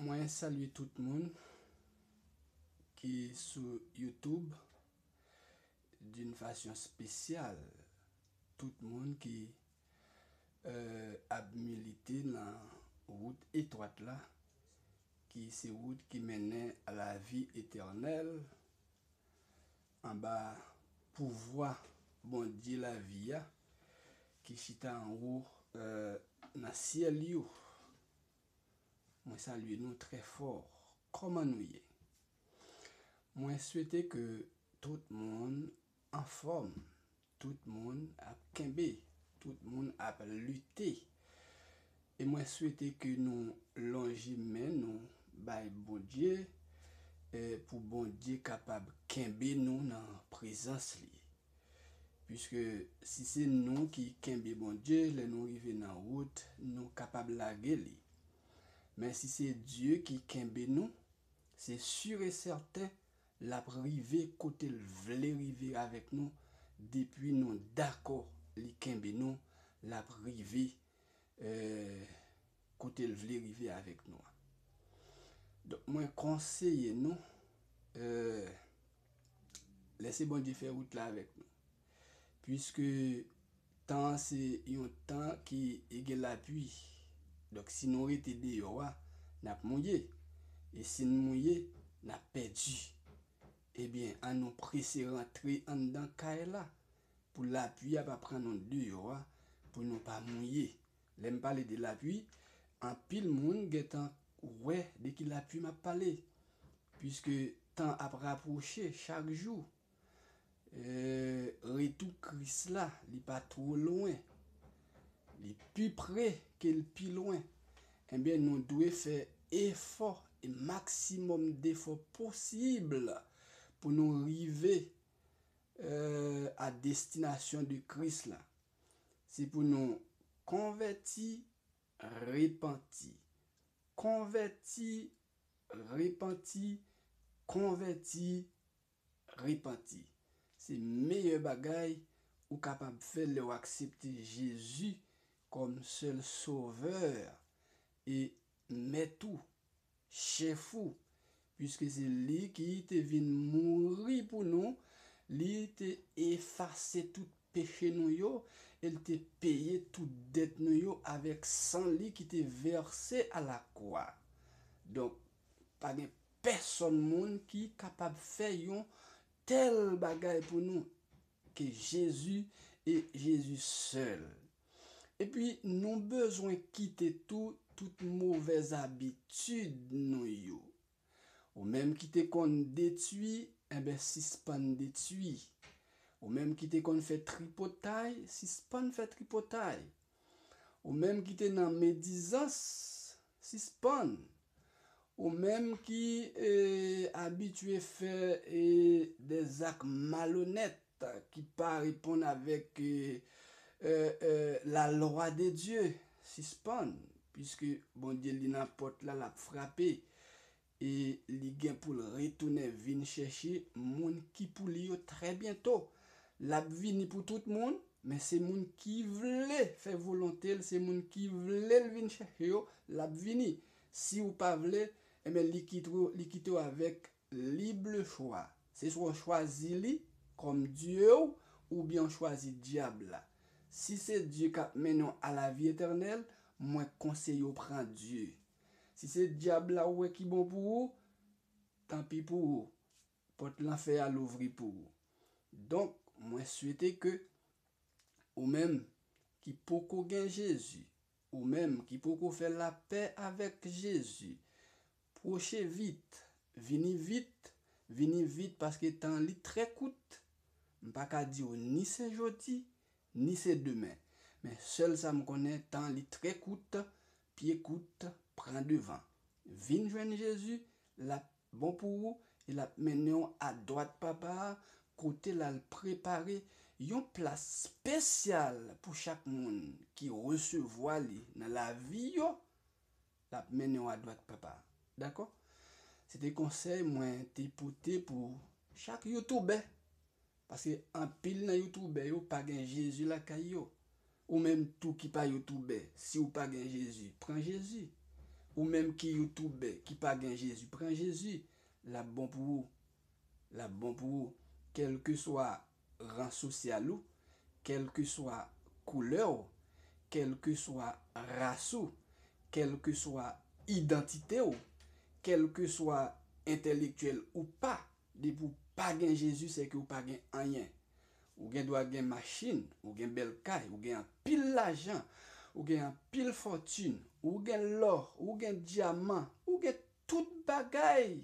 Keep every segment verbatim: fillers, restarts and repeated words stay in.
Mwen salye tout moun ki sou YouTube d'une façon spéciale. Tout moun ki euh, ap milite nan wout etwat la, ki se wout ki mennen a lavi etènèl, anba pouvwa Bondye lavi a, ki chita anwo euh, nan syèl yo. Mwen salye nou trè fò. Kòman nou ye? Mwen swete ke tout moun anfòm, tout moun ap kenbe, tout moun ap lite. E mwen swete ke nou lonje men nou bay Bondye, eh, pou Bondye kapab kenbe nou nan prezans li. Piske si se nou ki kenbe Bondye, lè nou rive nan wout, nou kapab lage li. Men si se Dye ki kenbe nou, se si e sèten l ap rive kote l vle rive avèk nou, depi nou dakò li kenbe nou, l ap rive euh, kote l vle rive avèk nou an. Donk, mwen konseye nou, euh, lèse Bondye fè wout la avèk nou. Piske tan an se yon tan ki e gen lapli. Donk, si nou rete deyò a, n ap mouye. E si n mouye, n ap pèdi. Ebyen, ann nou prese rantre anndan kay la pou lapli a pa pran nou deyò a, pou nou pa mouye. Lè m pale de lapli, anpil moun gentan wè de ki lapli m ap pale, piske tan ap rapwoche chak jou. Eh, retou Kris la, li pa twò lwen. Li pi pre ke l pi lwen. Ebyen, nou dwe fè efò, e maksimòm defò posib pou nou rive euh, a destinasyon de Kris la. Se pou nou konvèti, repanti. Konvèti, repanti, konvèti, repanti. Se meyè bagay ou kapab fè lè w aksepte Jezi kòm sèl sovè e mèt ou, chèf ou, piske se li ki te vin mouri pou nou, li te efase tout peche nou yo, e l te peye tout dèt nou yo avèk san li ki te vèse a la kwa. Donk, pa gen pèsonn moun ki kapab fè yon tèl bagay pou nou ke Jezi e Jezi sèl. Epi, nou bezwen kite tou tout movèz abitid nou yo. Ou menm ki te konn detwi, enben, sispann detwi. Ou menm ki te konn fè tripotay, sispann fè tripotay. Ou menm ki te nan medizans, sispann. Ou menm ki eh, abitye fè eh, de zak malonèt ki pa reponn avèk eh, eh, eh, la lwa de Dye, sispann, piske Bondye li nan pòt la, l ap frape, e li gen pou l retounen vin chèche moun ki pou li yo trè byento. L ap vini pou tout moun, men se moun ki vle fè volonte l, se moun ki vle l vin chèche yo, l ap vini. Si w pa vle, enben, li kite w, li kite w avèk libre choix. Se swa w chwazi li kòm Dye w, oubyen w chwazi dyab la. Si se Dye k ap mennen w a lavi etènèl, mwen konseye w pran Dye. Si se dyab la ou wè ki bon pou ou, tanpi pou ou. Pòt lanfè a louvri pou ou. Donk, mwen swete ke ou menm ki poko gen Jezi, ou menm ki poko fè lapè avèk Jezi, pwoche vit, vini vit, vini vit, paske tan li trè kout. M pa ka di w ni se jodi, ni se demen. Men sèl sa m konnen, tan li trè kout, pye kout, pran devan. Vin jwenn Jezi, l ap bon pou ou, e l ap mennen w a dwat Papa a, kote l al prepare yon plas espesyal pou chak moun ki resevwa li nan lavi yo. L ap mennen w a dwat Papa a. Dakò? Se te konsèy mwen te pote pou chak youtubè. Paske anpil nan youtubè yo pa gen Jezi lakay yo. Ou menm tou ki pa youtubè, si w pa gen Jezi, pran Jezi. Ou menm ki youtubè ki pa gen Jezi, pran Jezi, l ap bon pou ou. L ap bon pou ou. Kèlkeswa ran sosyal ou, kèlkeswa koulè w, kèlkeswa ras ou, kèlkeswa idantite w, kèlkeswa entèlektyèl ou pa, depi w pa gen Jezi, sèke w pa gen anyen. Ou gen dwa gen machin, ou gen bèl kay, ou gen anpil lajan, ou gen anpil fòtin, ou gen lò, ou gen dyaman, ou gen tout bagay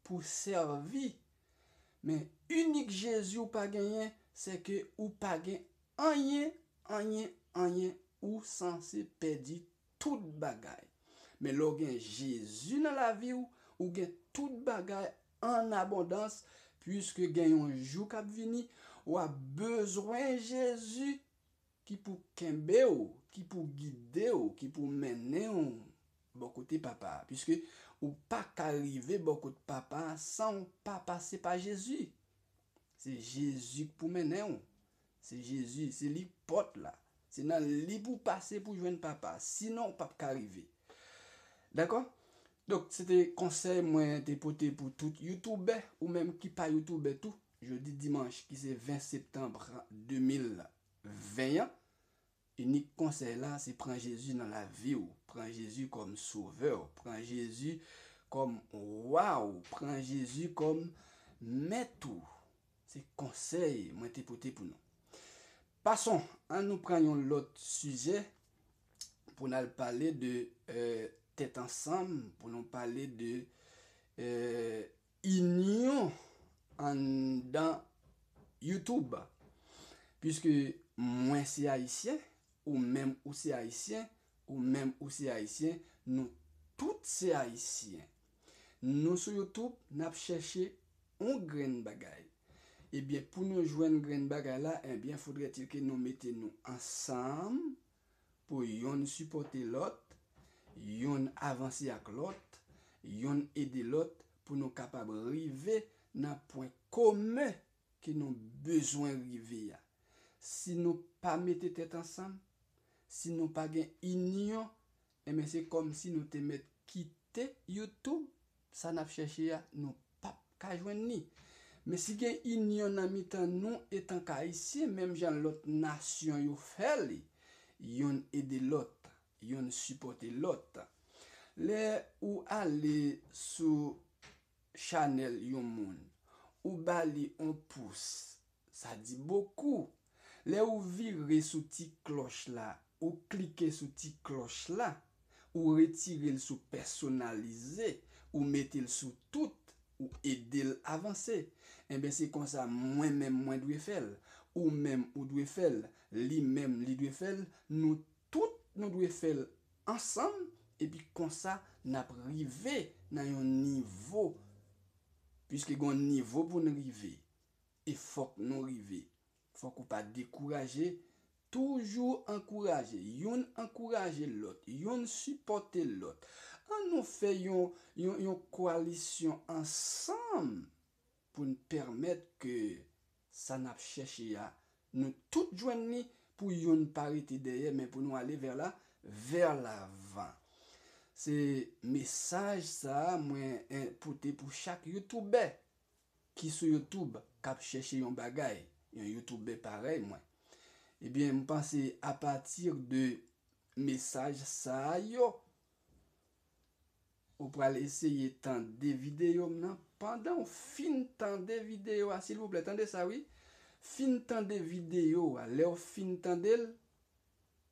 pou sèvi. Men inik Jezi ou pa genyen, sèke ou pa gen anyen, anyen, anyen, ou sanse pèdi tout bagay. Men lè w gen Jezi nan lavi w, ou gen tout bagay an abondans, piske gen yon jou k ap vini, w ap bezwen Jezi ki pou kenbe w, ki pou gide w, ki pou mennen w bò kote Papa a. Piske ou pa ka rive bò kote Papa a san w pa pase pa Jezi. Se Jezi k pou mennen w. Se Jezi, se li k pòt la. Se nan li pou w pase pou w jwenn Papa a. Sinon, w p ap ka rive. Dakò? Donk, se te konsèy mwen te pote pou tout youtubè, ou menm ki pa youtubè tou. Jodi dimanch, ki se ven septanm de mil ven an, inik konsèy la, se pran Jezi nan lavi w. Pran Jezi kòm sovè w. Pran Jezi kòm wa w. Pran Jezi kòm mèt ou. Se konsèy mwen te pote pou nou. Pason, ann nou pran yon lòt sijè pou n al pale de, eh, tèt ansanm, pou nou pale de, eh, inyon anndan YouTube. Piske mwen se Ayisyen, ou menm ou se Ayisyen, ou menm ou se Ayisyen, nou tout se Ayisyen. Nou sou YouTube, n ap chèche yon grenn bagay. Ebyen, pou nou jwenn grenn bagay la, ebyen, faudrait-il ke nou mete nou ansanm pou yonn sipòte lòt, yonn avanse ak lòt, yonn ede lòt pou nou kapab rive nan pwen komen ke nou bezwen rive a. Si nou pa mete tèt ansanm, si nou pa gen inyon, enben se kòmsi nou te mèt kite YouTube, sa n ap chèche a, nou p ap ka jwenn li. Men si gen inyon nan mitan nou etanke Ayisyen, menm jan lòt nasyon yo fè li, yonn ede lòt, yonn sipòte lòt. Lè ou ale sou chanèl yon moun, ou ba li yon pous, sa di bokou. Lè ou vire sou ti klòch la, ou klike sou ti klòch la, ou retire l sou pèsonalize, ou mete l sou tout, ou ede l avanse. Enben, se konsa mwen menm mwen dwe fè l, ou menm ou dwe fè l, li menm li dwe fè l, nou tout nou dwe fè l ansanm, epi konsa n ap rive nan yon nivo. Piske gen yon nivo pou n rive, e fòk nou rive. Fòk ou pa dekouraje, toujou ankouraje, yonn ankouraje lòt, yonn sipòte lòt. Ann nou fè yon, yon, yon kowalisyon ansanm pou n pèmèt ke sa n ap chèche a, nou tout jwenn li, pou yonn pa rete dèyè, men pou nou ale vè la, vè lavan. Se mesaj sa a mwen, eh, pote pou chak youtubè ki sou YouTube k ap chèche yon bagay, yon youtubè parèy mwen. Ebyen, m panse apati de mesaj sa a yo, ou pral eseye tande videyo m nan. Pandan w fin tande videyo a, silvouplè, tande sa wi. Fin tande videyo a. Lè w fin tande l,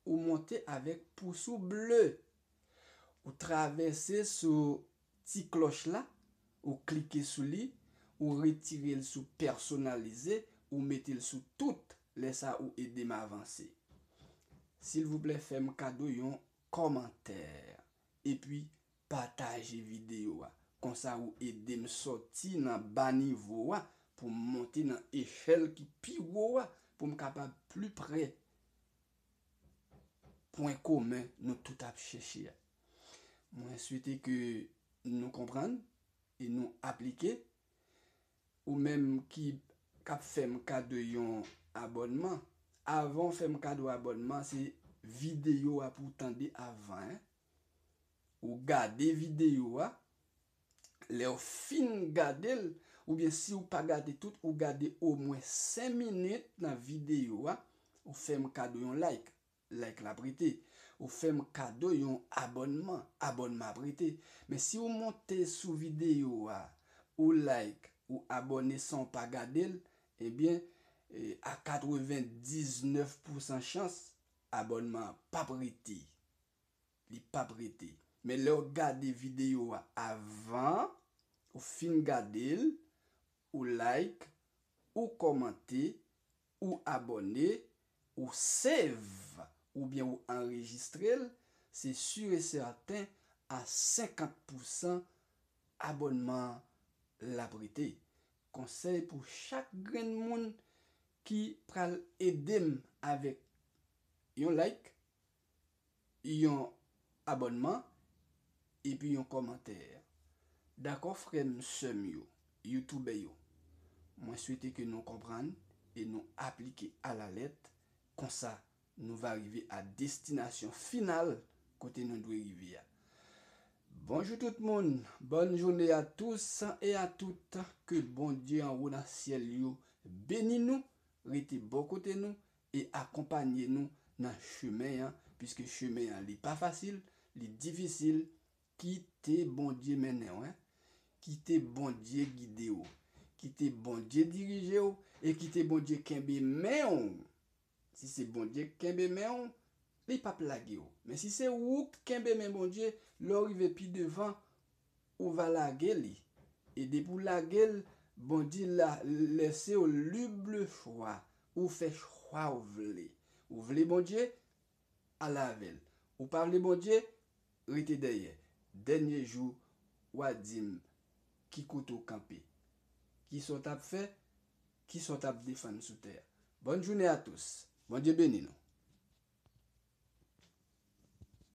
ou monte avèk pous ou ble. Ou travèse sou ti klòch la, ou klike sou li, ou retire l sou pèsonalize, ou mete l sou tout. Lè sa a, ou ede m avanse. Silvouplè, fè m kado yon kòmantè. Epi, pataje videyo a. Konsa, ou ede m sòti nan ba nivo a pou m monte nan echèl ki pi wo a, pou m kapab pli pre pwen komen nou tout ap chèche a. Mwen swete ke nou konprann e nou aplike. Ou menm ki k ap fè m kado yon abònman, avan w fè m kado abònman, se videyo a pou w tande avan, en. ou gade videyo a, lè w fin gade l, oubyen si w pa gade tout, ou gade omwen senk minit nan videyo a, ou fè m kado yon like, like la ap rete. Ou fè m kado yon abònman, abònman ap rete. Men si w monte sou videyo a, ou like, ou abòne san w pa gade l, ebyen, e, a katrevendiznèf pousan chans, abònman an p ap rete. Li p ap rete. Men lè w gade videyo a avan, ou fin gade l, ou like, ou kòmante, ou abòne, ou save, oubyen ou anrejistre l, se si e sèten a senkant pousan abònman an l ap rete. Konsèy pou chak grenn moun ki pral ede m avèk yon like, yon abònman, epi yon kòmantè. Dakò, frè m, sè m yo, youtubè yo, mwen swete ke nou konprann e nou aplike alalèt, konsa nou va rive a destinasyon final kote nou dwe rive a. Bonjou tout moun, bonne journée à tous et à toutes, ke Bondye anwo nan syèl yo beni nou, rete bò kote nou e akonpanye nou nan chemen an, piske chemen an li pa fasil, li difisil. Kite Bondye mennen w, en. Kite Bondye gide w. Kite Bondye dirije w e kite Bondye kenbe men w. Si se Bondye k kenbe men w, li p ap lage w. Men si se ou k kenbe men Bondye, lè w rive pi devan, ou va lage li. E depi w lage l, Bondye la lèse w libre choix. Ou fè chwa w vle. Ou vle Bondye, ale avè l. Ou pa vle Bondye, rete dèyè. Dènye jou, w a di m ki kote w kanpe. Kisa w t ap fè? Kisa w t ap defann sou tè a? Bonne journée à tous. Bondye beni nou.